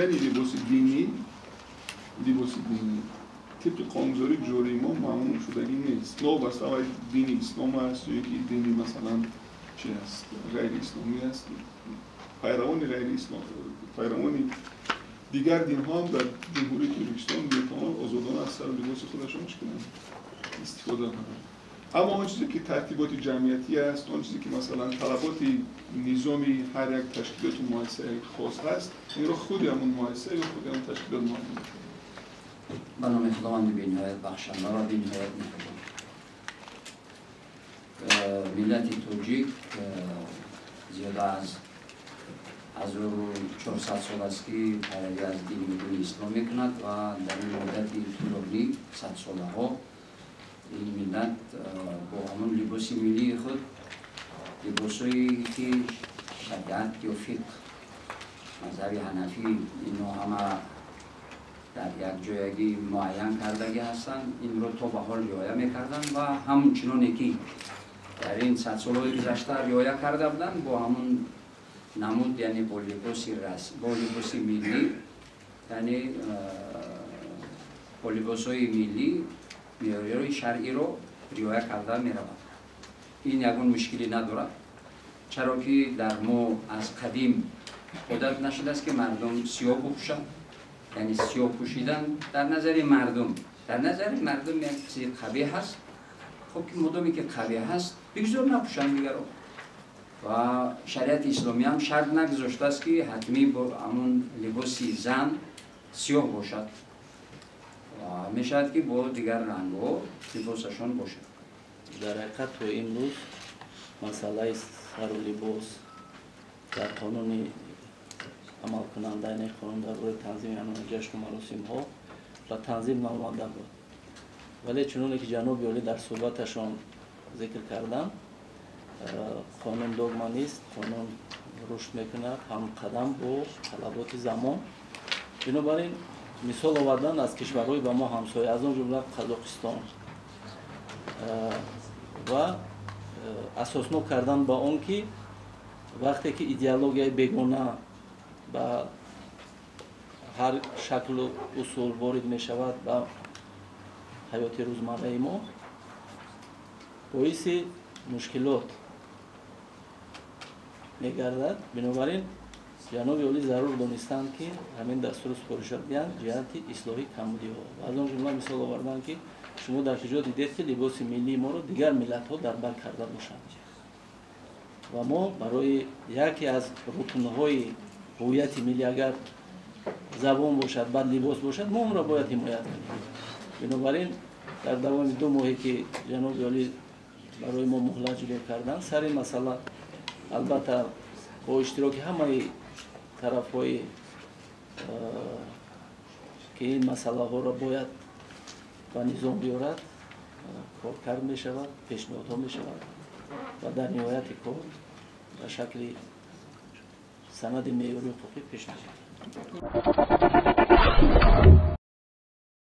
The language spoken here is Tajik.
Пӯшидани либоси динӣ, либоси динӣ тибқи қонунгузории ҷории мо мамнӯъ шудагӣ нест. Новобаста вай дини ислом аст ё ки дини, масалан, чи аст, ғайриисломӣ аст. Пайравони ғайриислом, пайравони дигар динҳо ҳам дар Ҷумҳурии Тоҷикистон метавонанд озодона аз сару либоси худашон чӣ кунанд, истифода кунанд. Аммо он чизе ки тартиботи ҷамъиятӣ аст, он чизе ки, масалан, талаботи низоми ҳар як ташкилоту муассисаи хос ҳаст, инро худи ҳамон муассиса ё худи ҳамон ташкилот муайян мекунад. Ба номи Худованди бениҳоят бахшанда ва бениҳоят меҳрубон. Миллати тоҷик зиёда аз 1400 сол аст, ки пайравӣ аз дини мубини ислом мекунад ва дар ин муддати тӯлонӣ, садсолаҳо, ин миллат бо ҳамон либоси миллии худ, либосҳое ки шариат ё фиқҳ, мазҳаби ҳанафӣ, ино ҳама дар як ҷоягӣ муайян кардагӣ ҳастанд, инро то ба ҳол риоя мекарданд ва ҳамчуноне ки дар ин садсолҳои гузашта риоя карда буданд, бо ҳамон намуд, яъне бо либоси расм, бо либоси миллӣ, яъне бо либосҳои миллӣ меъёрҳои шаръиро риоя карда меравад. Ин ягон мушкилӣ надорад, чаро ки дар мо аз қадим одат нашудааст, ки мардум сиёҳ бипӯшанд. Яъне сиёҳ пӯшидан дар назари мардум як чизи қабеҳ ҳаст. Хоб, ки модоме ки қабеҳ ҳаст, бигзор напӯшанд дигаро. Ва шариати исломӣ ҳам шарт нагузоштааст, ки ҳатмӣ бо ҳамон либоси зан сиёҳ бошад. Мешавад, ки бо дигар рангҳо либосашон бошад. Дар ҳақиқат, то имрӯз масъалаи сару либос дар қонуни амалкунанда, яъне қонун дар бораи танзими анъанаи ҷашну маросимҳо, ба танзим наомада буд. Вале чуноне ки ҷаноби олӣ дар суҳбаташон зикр карданд, қонун догма нест, қонун рушд мекунад ҳамқадам бо талаботи замон. Бинобар ин мисол овардан аз кишварҳои ба мо ҳамсоя, аз он ҷумла Қазоқистон, ва асоснок кардан ба он ки вақте ки идеологияи бегона ба ҳар шаклу усул ворид мешавад ба ҳаёти рӯзмарраи мо, боиси мушкилот мегардад. Бинобар ин ҷаноби олӣ зарур донистанд, ки ҳамин дастуру супоришот диҳанд ҷиҳати ислоҳи камбудиҳо ва аз он ҷумла мисол оварданд, ки шумо дар куҷо дидед, ки либоси миллии моро дигар миллатҳо дар бар карда бошанд? Ва мо барои яке аз рукнҳои ҳуввияти миллӣ, агар забон бошад, баъд либос бошад, мо онро бояд ҳимоят кунем. Бинобар ин дар давоми 2 моҳе ки ҷаноби олӣ барои мо муҳлат ҷудо карданд, сари ин масъала, албатта, бо иштироки ҳамаи тарафҳои ки ин масъалаҳоро бояд ба низом биёрад, коркард мешавад, пешниҳодҳо мешавад ва дар ниҳояти кор ба шакли санади меъёри ҳуқуқӣ пешниҳод.